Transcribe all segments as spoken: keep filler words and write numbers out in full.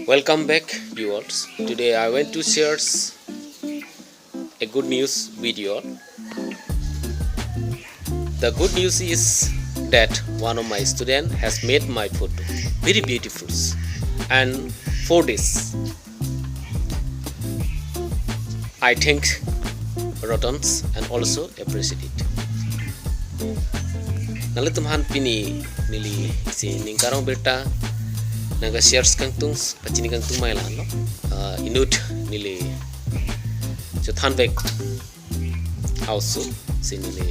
Welcome back, viewers. Today I want to share s- a good news with you all. The good news is that one of my student has made my photo very beautiful, and for this I thank Rotans and also appreciate it. Nanglitum aphan pini neli si ning karong birta nangka-share kangtung, pachini kangtung mai la-anlo. Ah, inut neli chothanvek a-oso si neli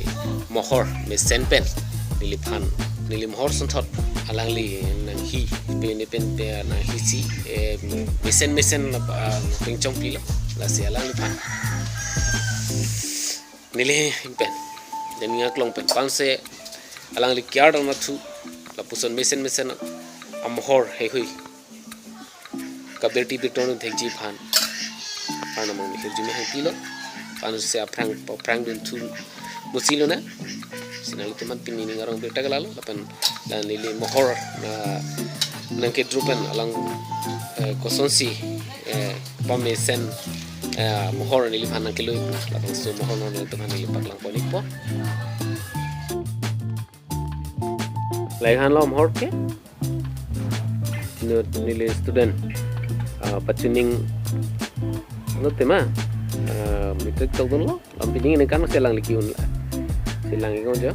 mohor mesen pen neliphan, neli mohor sonthot alangli nanghi, pini pen pe nanghi si, eh, mesen mesen, ah, pengchongpilo, lasi alangliphan neli pen, neli aklong pen, panse alangli kiar dam athu, lapuson mesen mesen amohor heihui kabirti birton thekji aphan Arnam angbong hirjume hangpilo. Panse aphrang aphrang dun thu musi lonang. Si nanglitum aphan pini ning karong birta ke lalo, lapen la neli mohor, ah, nangkedru pen alang, eh, kosonsi, eh, pamesen, eh, mohor neliphan nangkelui, labangso mohor non nanglitum aphan neli paklang pon-ikpo. Lahei aphanlo mohor ke. Inut neli student, ah, pachuning, inut tema, ah, matric tokdunlo, lam pining ningkan si alangli ki-un la. Si lang ikon jo.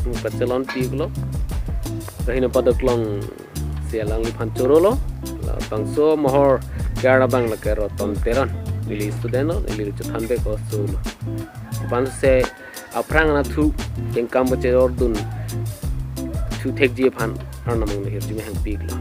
Hmm, pachelon piklo. Rahina padoklong si alangliphan chorolo. Labangso mohor kiar abang lake Roton Teron. Neli student lo, neli chothanvek a-oso lo. Panse aphrang anathu kengkam kachejordun thu thekji aphan Arnam angbong hirjume hangpilo.